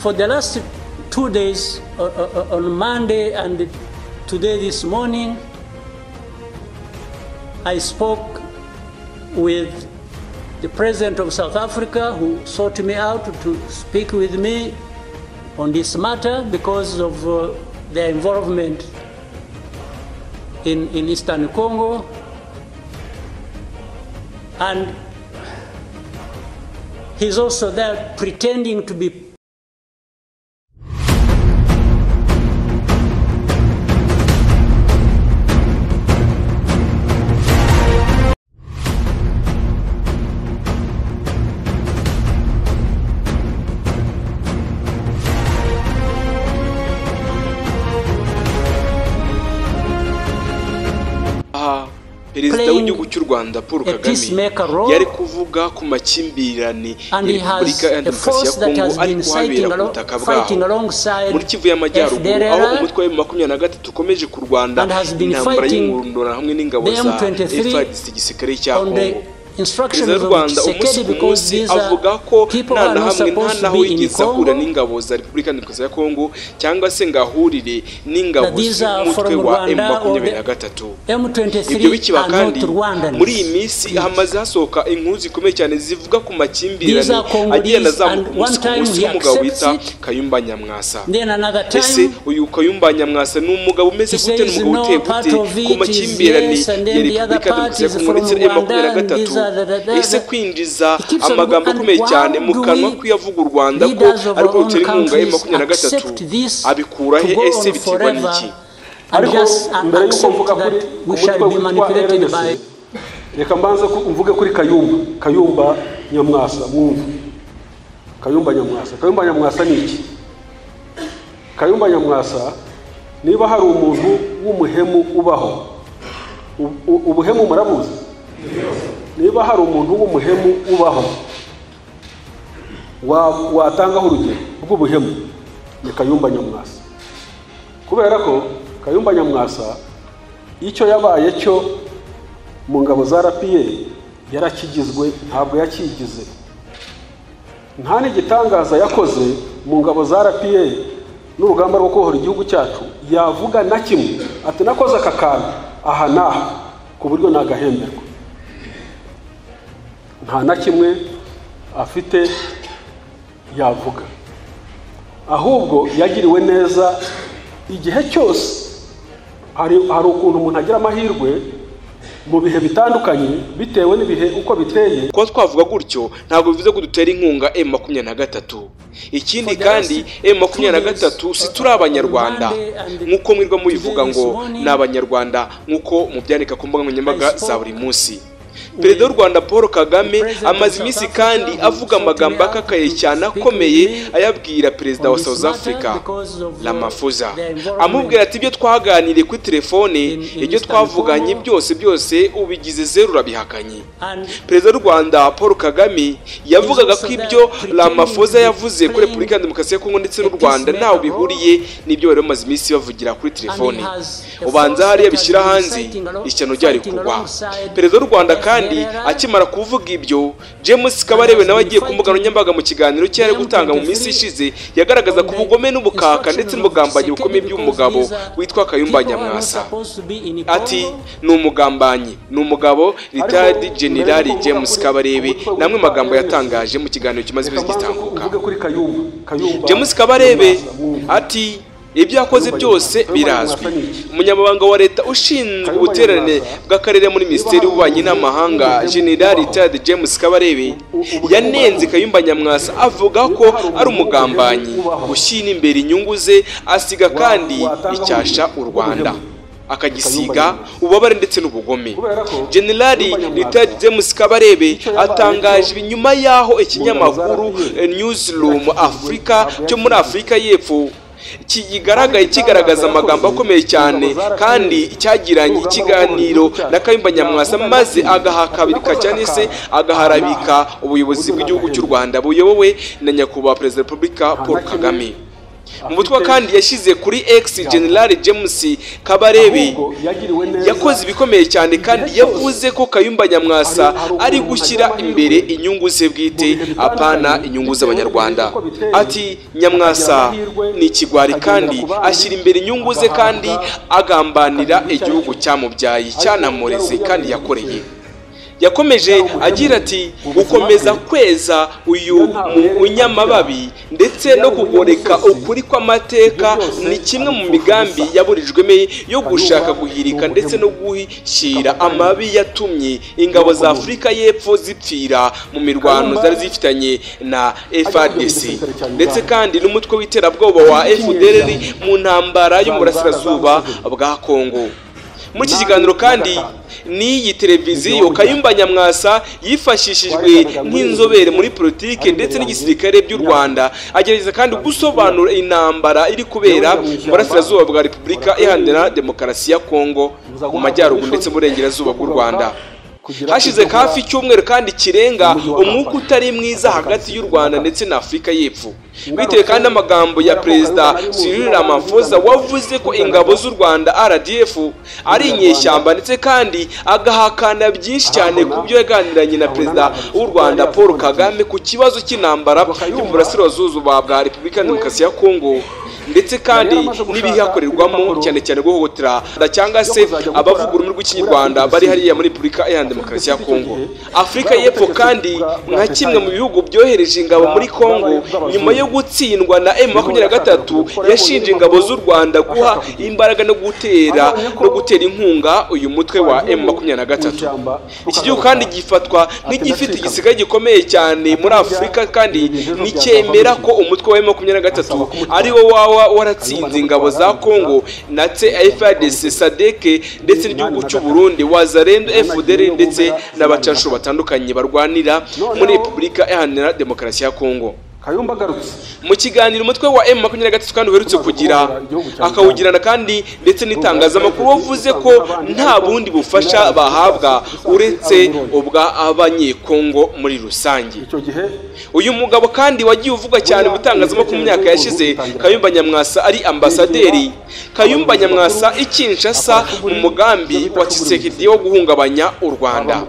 For the last 2 days, on Monday and today this morning, I spoke with the president of South Africa, who sought me out to speak with me on this matter because of their involvement in Eastern Congo. And he's also there pretending to be Perezida w'igihugu cy'u Rwanda Paul Kagame yari kuvuga ku makimbirane ya Repubulika ya Demokarasi ya Kongo ari kuhabera ku butaka bwaho muri Kivu y'Amajyaruguru, aho umutwe wa M23 ukomeje kurwana intambara y'ingurundura hamwe n'ingabo za FARDC, igisirikare cya Kongo. Perezida w'u Rwanda umunsi ku munsi avuga ko nta na hamwe nta naho yigeze ahura n'ingabo za Repubulika ya Demokarasi ya Kongo cyangwa se ngo ahurire n'ingabo z'umutwe wa M23. Ibyo bikiba kandi muri iyi minsi hamaze hasohoka inkuru zikomeye cyane zivuga ku makimbirane agenda azamuka umunsi ku munsi w'umugabo wita Kayumba Nyamwasa. Ese uyu Kayumba Nyamwasa ni umugabo umeze gute? Ni umugabo uteye gute ku makimbirane ya Repubulika ya Demokarasi ya Kongo ndetse na M23? Ese kwinjiza amagambo akomeye cyane mu kanwa kw'iyavuga u Rwanda ko ariko rutera inkunga M23 abikura he? Ese biterwa n'iki? Ariko mbere y'uko mvuga kuri umutwe witwa RNC, reka mbanze mvuge kuri Kayumba Nyamwasa. Mwumva Kayumba Nyamwasa. Kayumba Nyamwasa ni iki? Kayumba Nyamwasa, niba hari umuntu w'umuhemu ubaho, ubuhemu murabuzi? Niba hari umuntu w'umuhemu ubaho watangaho urugero rw'ubuhemu, ni Kayumba Nyamwasa. Kubera ko Kayumba Nyamwasa icyo yabaye cyo mu ngabo za RPA yarakigizwe, ntabwo yakigize. Nta n'igitangaza yakoze mu ngabo za RPA n'urugamba rwo kubohora igihugu cyacu yavuga na kimwe ati nakoze aka kantu aha n'aha ku buryo nagahemberwa. Nta na kimwe afite yavuga, ahubwo yagiriwe neza igihe cyose. Hari ukuntu umuntu agira amahirwe mu bihe bitandukanye bitewe n'ibihe uko biteye. Kuba twavuga gutyo ntabwo bivuze ko dutera inkunga M23. Ikindi kandi M23 si turi abanyarwanda nk'uko mwirwa mubivuga ngo ni abanyarwanda, nk'uko mubyandika ku mbuga nkoranyambaga za buri munsi. Perezida w'u Rwanda Paul Kagame amaze iminsi kandi avuga amagambo akakaye cyane akomeye ayabwira perezida wa South Africa Ramaphosa, amubwira ati ibyo twaganiriye kuri telefone, ibyo twavuganye byose byose ubigize zeru urabihakanye. Perezida w'u Rwanda Paul Kagame yavugaga ko ibyo Ramaphosa yavuze kuri Repubulika ya Demokarasi ya Kongo ndetse n'u Rwanda ntaho bihuriye n'ibyo bari bamaze iminsi bavugira kuri telefone. Ubanza hariya bishyira hanze ishyano ryari kugwa. Perezida w'u Rwanda kandi akimara kuvuga ibyo, James Kabarebe nawe agiye ku mbuga nkoranyambaga mu kiganiro cye yari gutanga mu minsi ishize, yagaragaza ku bugome n'ubukaka ndetse n'ubugambanyi bukomeye by'umugabo witwa Kayumba Nyamwasa. Ati ni umugambanyi, ni umugabo retired General James Kabarebe, namwe magambo yatangaje mu kiganiro kimaze iminsi gitambuka. James Kabarebe ati ibyo yakoze byose birazwi. Umunyamabanga wa leta ushinzwe ubuterane bw'akarere muri Minisiteri y'Ububanyi n'Amahanga General Retired James Kabarebe yanenze Kayumba Nyamwasa avuga ko ari umugambanyi ushyira imbere inyungu ze, asiga kandi icyasha u Rwanda akagisiga ububabare ndetse n'ubugome. General Retired James Kabarebe atangaje ibinyuma yaho ikinyamakuru Newsroom Africa cyo muri Afrika y'Epfo kigaragaye kigaragaza amagambo akomeye cyane kandi cyagiranye ikiganiro na Kayumba Nyamwasa, maze agahakabirika cyane se agaharabika ubuyobozi bw'igihugu cy'u Rwanda buyobowe na nyakubahwa Perezida wa Repubulika Paul Kagame. Mu butumwa kandi yashyize kuri X, General James Kabarebe yakoze ibikomeye cyane kandi yavuze ko Kayumba Nyamwasa ari gushyira imbere inyungu ze bwite, apana inyungu z'Abanyarwanda. Ati Nyamwasa ni ikigwari kandi ashyira imbere inyungu ze kandi agambanira igihugu cyamubyaye, cyanamureze kandi yakoreye. Yakomeje agira ati gukomeza kweza uyu munyamababi ndetse no kugoreka ukuri kw'amateka ni kimwe mu migambi yaburijwemo yo gushaka guhirika ndetse no guhishyira amabi yatumye ingabo za Afurika y'Epfo zipfira mu mirwano zari zifitanye na FARDC ndetse kandi n'umutwe w'iterabwoba wa FDLR mu ntambara yo mu burasirazuba bwa Kongo. Muri iki kiganiro kandi n'iyi televiziyo, Kayumba Nyamwasa yifashishijwe nk'inzobere muri politike ndetse n'igisirikare by'u Rwanda, agerageza kandi gusobanura intambara iri kubera mu burasirazuba bwa Repubulika Iharanira Demokarasi ya Kongo, mu majyaruguru ndetse n'uburengerazuba bw'u Rwanda. Hashize hafi icyumweru kandi kirenga umwuka utari mwiza hagati y'u Rwanda ndetse na Afurika y'Epfo, bitewe kandi n'amagambo ya Perezida Cyril Ramaphosa wavuze ko ingabo z'u Rwanda RDF ari inyeshyamba, ndetse kandi agahakana byinshi cyane ku byo yaganiranye na Perezida w'u Rwanda Paul Kagame ku kibazo cy'intambara yo mu burasirazuba bwa Repubulika ya Demokarasi ya Kongo, ndetse kandi n'ibihakorerwamo cyane cyane guhohotera cyangwa se abavuga ururimi rw'Ikinyarwanda bari hariya muri Repubulika Iharanira Demokarasi ya Kongo. Afurika y'Epfo kandi nka kimwe mu bihugu byohereje ingabo muri Kongo nyuma yo gutsindwa na M23, yashinje ingabo z'u Rwanda guha imbaraga no gutera inkunga uyu mutwe wa M23. Iki gihugu kandi gifatwa nk'igifite igisirikare gikomeye cyane muri Afurika kandi nticyemera ko umutwe wa M23 ari wo wawa waratsinze ingabo za Kongo ndetse FARDC, SADC ndetse n'igihugu cy'u Burundi, Wazalendo, FDLR ndetse n'abacanshu batandukanye barwanira muri Repubulika Iharanira Demokarasi ya Kongo. Kayumba agarutse mu kiganiro umutwe wa M23 kandi uherutse kugira akawugirana kandi ndetse n'itangazamakuru wavuze ko nta bundi bufasha bahabwa uretse ubwa Abanyekongo muri rusange. Uyu mugabo kandi wagiye uvuga cyane mu itangazamakuru mu myaka yashize, Kayumba Nyamwasa ari ambasaderi Kayumba Nyamwasa i Kinshasa mu mugambi wa Tshisekedi wo guhungabanya u Rwanda.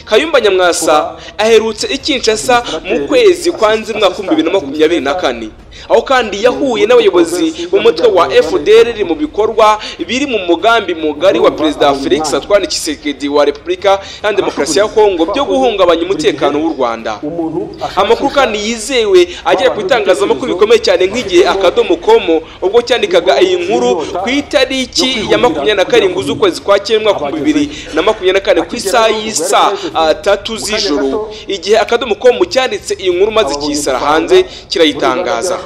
Kayumba Nyamwasa aherutse i Kinshasa mu kwezi kwa Nzeri mwaka 2024, aho kandi yahuye n'abayobozi b'umutwe wa FDLR mu bikorwa biri mu mugambi mugari wa Perezida Felix Antoine Tshisekedi wa Repubulika ya Demokarasi ya Kongo byo guhungabanya umutekano w'u Rwanda. Amakuru kandi yizewe agera ku itangazamakuru bikomeye cyane nk'igihe akadomo komo ubwo cyandikaga iyi nkuru ku itariki ya 27 z'ukwezi kwa 9 mwaka 2024 ku isaha y'isa 3 z'ijoro, igihe akadomo komo cyanditse iyi nkuru maze kisara hanze kirayitangaza.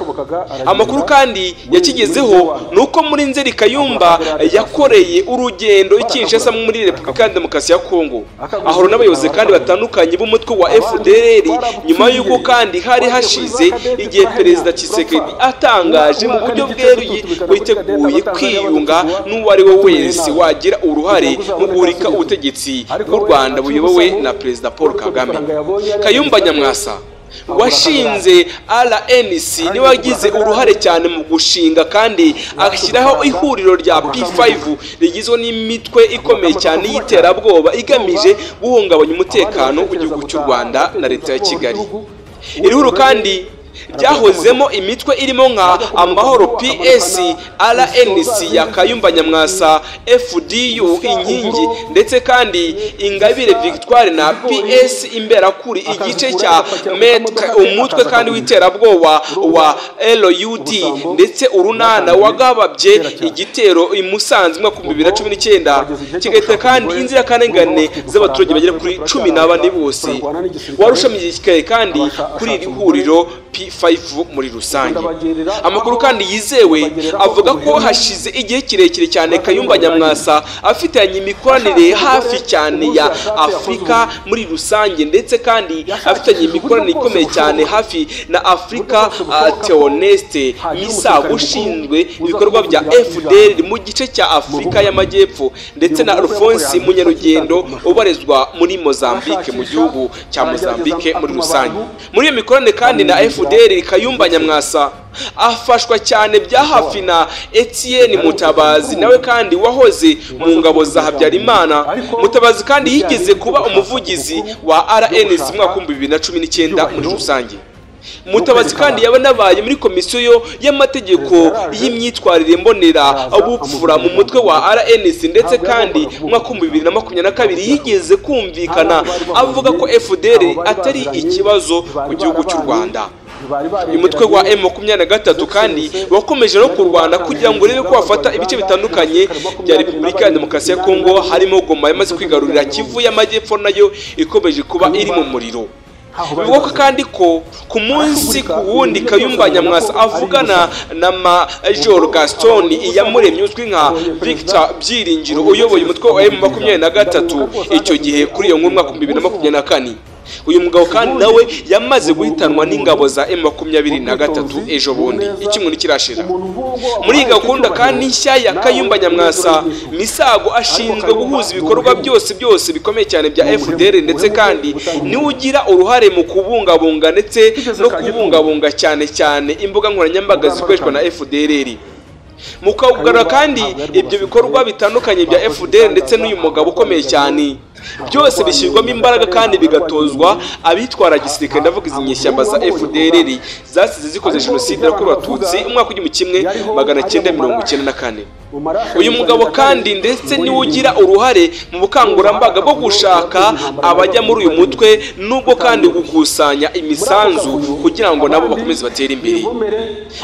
Amakuru kandi yakigezeho nuko muri Nzeri Kayumba yakoreye urugendo i Kinshasa muri Repubulika ya Demokarasi ya Kongo, ahura n'abayobozi kandi batandukanye b'umutwe wa FDLR, nyuma y'uko kandi hari hashize igihe Perezida Tshisekedi atangaje mu buryo bweruye witeguye kwiyunga n'uwo ari we wese wagira uruhare mu guhirika ubutegetsi bw'u Rwanda buyobowe na Perezida Paul Kagame. Kayumba Nyamwasa washinze RNC niwe wagize uruhare cyane mu gushinga kandi ashyiraho ihuriro rya P5 rigizwe n'imitwe ikomeye cyane y'iterabwoba igamije guhungabanya umutekano w'igihugu cy'u Rwanda na leta ya Kigali. Iri huriro kandi ryahozemo imitwe irimo nka Amahoro PS, RNC ya Kayumba Nyamwasa, FDU Inkingi ndetse kandi Ingabire Victoire na PS Imberakuri, igice cya umutwe kandi w'iterabwoba wa LUD ndetse urunana wagababye igitero i Musanze mwaka 2019 kigahita kandi inzirakarengane z'abaturage bagera kuri 14 bose warushamiye kandi kuri iri huriro P5 muri rusange. Amakuru kandi yizewe avuga ko hashize igihe kirekire cyane Kayumba Nyamwasa afitanye imikoranire hafi cyane ya Afurika muri rusange ndetse kandi afitanye imikoranire ikomeye cyane hafi na Afurika Theoneste Misa ushinzwe ibikorwa bya FDL mu gice cya Afurika y'Amajyepfo ndetse na Alphonse Munyarugendo ubarizwa muri Mozambique mu gihugu cya Mozambique muri rusange. Muri iyo mikoranire kandi na FDL Kayumba Nyamwasa Afashwa cyane bya hafi na Etienne Mutabazi, nawe kandi wahoze mu ngabo za Habyarimana. Mutabazi kandi yigeze kuba umuvugizi wa RNC mu mwaka 2019 muri rusange. Mutabazi kandi yabanabaye muri komisiyo y'amategeko y'imyitwarire mbonera ubupfura mu mutwe wa RNC, ndetse kandi mu mwaka 2022 yigeze kumvikana avuga ko FDR atari ikibazo ku gihugu cy'u Rwanda. Uyu mutwe wa M23 kandi wakomeje no kurwana kugira ngo urebe ko wafata ibice bitandukanye bya Repubulika ya Demokarasi ya Kongo, harimo Goma yamaze kwigarurira, Kivu y'Amajyepfo nayo ikomeje kuba iri mu muriro. Bivugwa kandi ko ku munsi ku wundi Kayumba Nyamwasa avugana na Major Gaston Iyamuremye uzwi nka Victor Byiringiro uyoboye umutwe wa M23 icyo gihe kuri iyo nkuru mwaka 2024. Uyu mugabo kandi nawe yamaze guhitanwa n'ingabo za M23 ejo bundi icyumweru kirashira. Muri gahunda kandi nshya ya Kayumba Nyamwasa, Misago ashinzwe guhuza ibikorwa byose bikomeye cyane bya FDR, ndetse kandi niwe ugira uruhare mu kubungabunga ndetse no kubungabunga cyane cyane imbuga nkoranyambaga zikoreshwa na FDLR. Mu kugarura kandi ibyo bikorwa bitandukanye bya FDR ndetse n'uyu mugabo ukomeye cyane, byose bishyirwamo imbaraga kandi bigatozwa abitwara gisirikare, ndavuga izi nyeshyamba za FDLR zasize zikoze jenoside yakorewe Abatutsi umwaka 1994. Uyu mugabo kandi ndetse niwe ugira uruhare mu bukangurambaga bwo gushaka abajya muri uyu mutwe, nubwo kandi gukusanya imisanzu kugira ngo nabo bakomeze batere imbere.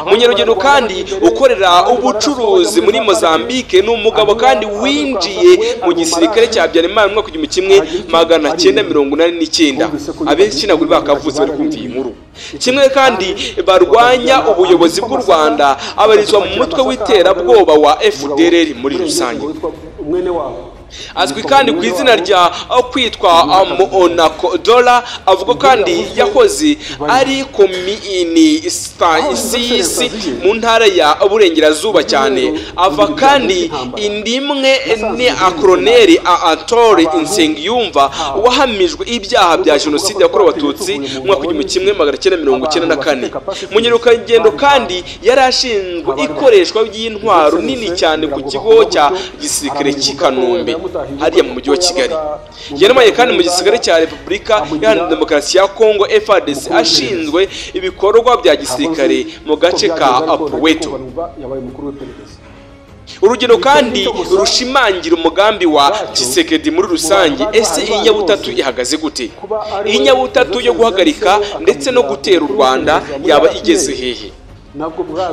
Munyarugendo kandi ukorera ubucuruzi muri Mozambique ni umugabo kandi winjiye mu gisirikare cya Habyarimana mu mwaka 1989. Abenshi ntabwo bakavutse bari kumva iyi nkuru. Kimwe kandi barwanya ubuyobozi bw'u Rwanda, abarizwa mu mutwe w'iterabwoba wa FDLR muri rusange. Azwi kandi ku izina rya kwitwa Monaco Dola, avuga kandi yahoze ari komini Sisi mu ntara ya Burengerazuba cyane. Ava kandi indimwe ni Colonel Antore Nsengiyumva wahamijwe ibyaha bya jenoside yakorewe Abatutsi mu mwaka 1994. Munyarugendo kandi yari ashinzwe ikoreshwa ry'intwaro nini cyane ku kigo cya gisirikare cy'i Kanombe hariya mu mujyi wa Kigali. Yaramaye kandi mu gisirikare cya Repubulika Iharanira Demokarasi ya Kongo FARDC, ashinzwe ibikorwa bya gisirikare mu gace ka Apuweto. Urugero kandi rushimangira umugambi wa Tshisekedi muri rusange. Ese inyabutatu ihagaze gute? Inyabutatu yo guhagarika ndetse no gutera u Rwanda yaba igeze hehe?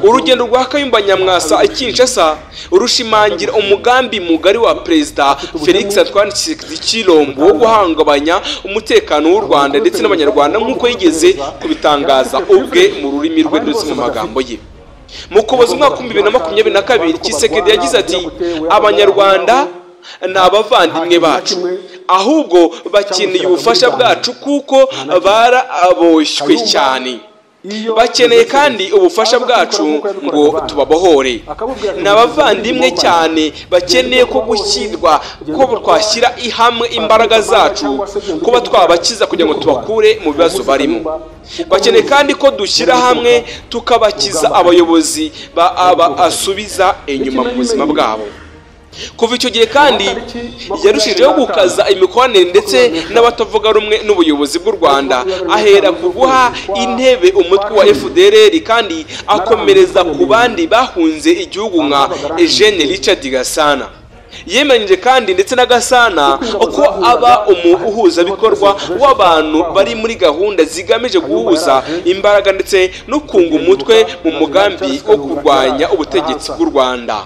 Urugendo rwa Kayumba Nyamwasa i Kinshasa rushimangira umugambi mugari wa Perezida Felix Antoine Tshisekedi Tshilombo wo guhungabanya umutekano w'u Rwanda ndetse n'Abanyarwanda, nk'uko yigeze kubitangaza ubwe mu rurimi rwe ndetse mu magambo ye. Mu Ukuboza umwaka 2022, Tshisekedi yagize ati: Abanyarwanda ni abavandimwe bacu, ahubwo bakeneye ubufasha bwacu kuko baraboshywe cyane. Bakeneye kandi ubufasha bwacu ngo tubabohore. Ni abavandimwe cyane bakeneye ko gushyirwa ko twashyira hamwe imbaraga zacu kuba twabakiza kugira ngo tubakure mu bibazo barimo. Bakeneye kandi ko dushyira hamwe tukabakiza abayobozi asubiza inyuma mu buzima bwabo. Kuva icyo gihe kandi yarushijeho gukaza imikoranire ndetse n'abatavuga rumwe n'ubuyobozi bw'u Rwanda, ahera ku guha intebe umutwe wa FDLR kandi akomereza ku bandi bahunze igihugu nka Eugene Richard Gasana. Yemeranyije kandi ndetse na Gasana ko aba umuhuzabikorwa w'abantu bari muri gahunda zigamije guhuza imbaraga ndetse no kunga umutwe mu mugambi wo kurwanya ubutegetsi bw'u Rwanda.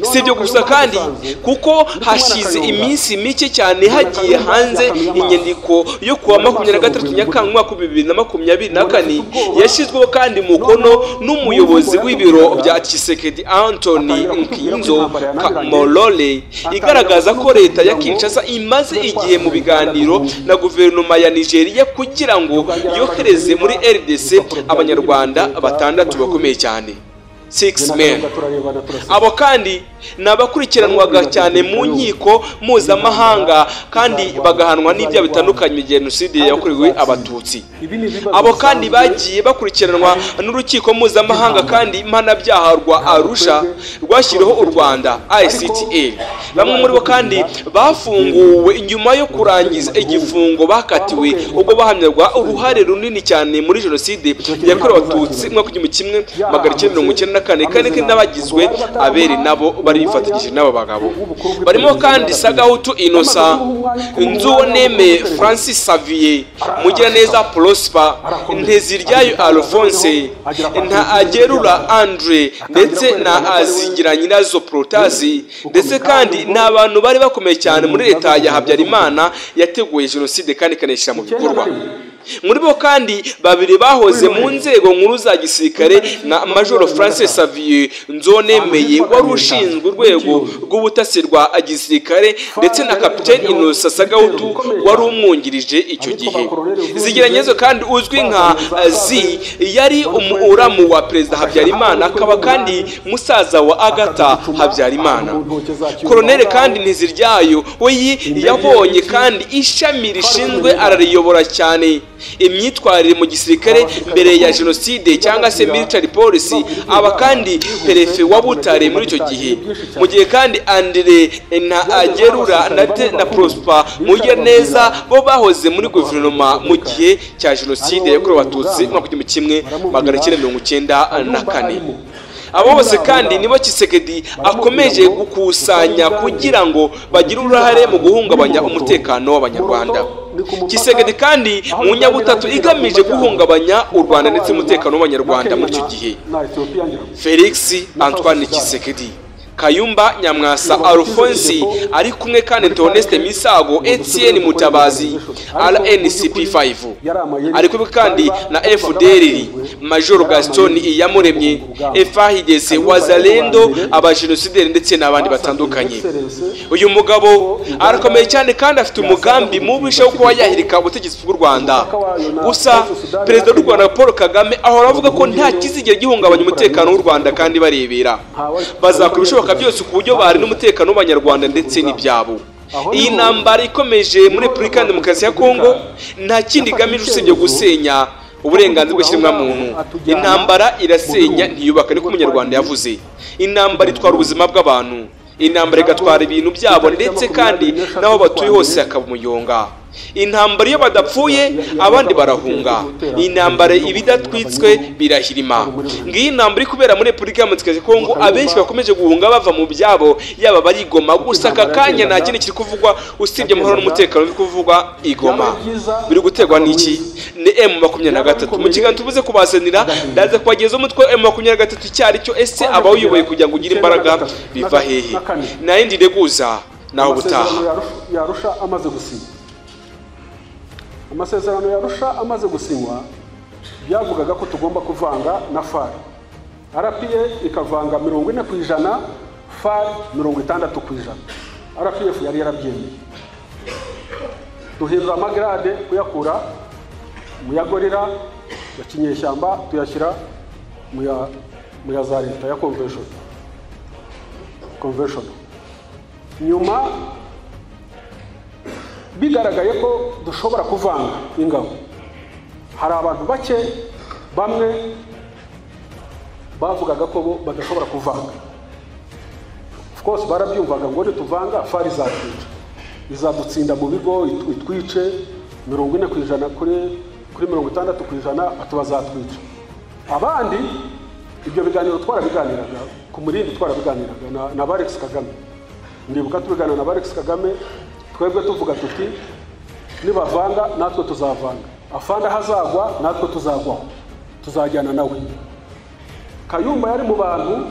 Si ibyo gusa kandi kuko hashize iminsi mike cyane hagiye hanze inyandiko yo kuwa 23 Nyakanga umwaka 2024 yashyizweho kandi mukono n'umuyobozi w'ibiro bya Tshisekedi Anthony Nkinzo Kamolole, igaragaza ko leta ya Kinshasa imaze igihe mu biganiro na guverinoma ya Nigeria kugira ngo yohereze muri RDC Abanyarwanda 6 bakomeye cyane. 6 men. Abo kandi ni abakurikiranwaga cyane mu nkiko mpuzamahanga kandi bagahanwa n'ibyaha bitandukanye mu jenoside yakorewe Abatutsi. Abo kandi bagiye bakurikiranwa n'urukiko mpuzamahanga kandi mpanabyaha rwa Arusha rwashyiriweho u Rwanda ICTR. Bamwe muri bo kandi bafunguwe nyuma yo kurangiza igifungo bakatiwe ubwo bahamywaga uruhare runini cyane muri jenoside yakorewe Abatutsi mu mwaka 1994 kandi n'abagizwe abere nabo bari bifatanyije n'aba bagabo. Barimo kandi Sagahutu Innocent, Nzuwoneme Francis Xavier, Mugiraneza Prosper, Nteziryayo Alphonse, Ntagerura Andre ndetse na Azigiranyirazo Protazi, ndetse kandi n'abantu bari bakomeye cyane muri leta ya Habyarimana yateguye jenoside kandi ikanishyira mu bikorwa. Muri bo kandi babiri bahoze mu nzego nkuru za gisirikare nka Major Francis Xavier Nzonemeye wari ushinzwe urwego rw'ubutasi rwa gisirikare ndetse na Captain Innocent Sagahutu wari umwungirije icyo gihe. Zigiranyirazo kandi uzwi nka Z yari umuramu wa Perezida Habyarimana akaba kandi musaza wa Agatha Habyarimana. Colonel kandi Nteziryayo we yabonye kandi ishami rishinzwe arariyobora cyane imyitwarire mu gisirikare mbere ya jenoside cyangwa se military policy, aba kandi perefe wa Butare muri icyo gihe. Mu gihe kandi Andre Ntagerura na Prosper Mugiraneza bo bahoze muri guverinoma mu gihe cya jenoside yakorewe Abatutsi mu mwaka 1994. Abo bose kandi nibo Tshisekedi akomeje gukusanya kugira ngo bagire uruhare mu guhungabanya umutekano w'Abanyarwanda. Tshisekedi kandi mu nyabutatu igamije guhungabanya u Rwanda ndetse umutekano w'Abanyarwanda muri icyo gihe. Felix Antoine Tshisekedi, Kayumba Nyamwasa Alphonse ari kumwe kandi Theoneste Misago, Etienne Mutabazi RNCP5 ari kumwe kandi na FDLR Major Gaston Iyamuremye, FARDC Wazalendo, abajenosideri ndetse n'abandi batandukanye. Uyu mugabo arakomeye cyane kandi afite umugambi mubisha wo kuba yahirika ubutegetsi bw'u Rwanda. Gusa Perezida w'u Rwanda Paul Kagame ahora avuga ko nta kizigera gihungabanya umutekano w'u Rwanda kandi barebera. Bazakora ibishoboka byose ku buryo bari n'umutekano w'Abanyarwanda ndetse n'ibyabo. Iyi ntambara ikomeje muri Repubulika ya Demokarasi ya Kongo nta kindi igamije usibye gusenya uburenganzira bw'ikiremwamuntu. Intambara irasenya ntiyubaka, niko Umunyarwanda yavuze. Intambara itwara ubuzima bw'abantu, intambara igatwara ibintu byabo ndetse kandi n'aho batuye hose hakaba umuyonga. Intambara iyo badapfuye abandi barahunga. Intambara ibidatwitswe birahirima. Ngiyi intambara ikubera muri Repubulika ya Demokarasi ya Kongo, abenshi bakomeje guhunga bava mu byabo, yaba bari Goma. Gusa aka kanya nta kindi kiri kuvugwa usibye amahoro n'umutekano biri kuvugwa i Goma. Biri guterwa n'iki? Ni M23. Mu kiganiro tubuze kubazanira ndaza kubageza umutwe M23 icyari cyo, ese abawuyoboye kugira ngo ugire imbaraga biva hehe? Nayindi ndeguza naho ubutaha. Yarusha amaze gusinya amasezerano yarusha amaze gusinywa, byavugaga ko tugomba kuvanga na FAR. RPA ikavanga 40%, FAR 60%. RPF yari yarabyemeye. Duhindura amagrade kuyakura mu ya gorira ya kinyeshyamba tuyashyira mu ya za leta ya convention. Nyuma bigaragaye ko dushobora kuvanga ingabo, hari abantu bake bamwe bavugaga ko bo badashobora kuvanga. Of course barabyumvaga ngo nituvanga FAR izatwica, izadutsinda mu bigo itwice 40% kuri 60% atubazatwica. Abandi ibyo biganiro twarabiganiraga ku murindi, twarabiganiraga na Alex Kagame. Ndibuka tubiganira na Alex Kagame, twebwe tuvuga tuti nibavanga natwe tuzavanga, afanda hazagwa natwe tuzagwaho, tuzajyana nawe. Kayumba yari mu bantu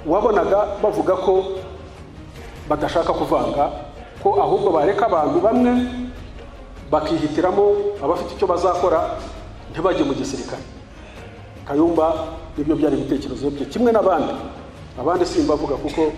wabonaga bavuga ko badashaka kuvanga, ko ahubwo bareka abantu bamwe bakihitiramo abafite icyo bazakora ntibajye mu gisirikare. Kayumba nibyo byari ibitekerezo bye kimwe n'abandi. Abandi simbavuga kuko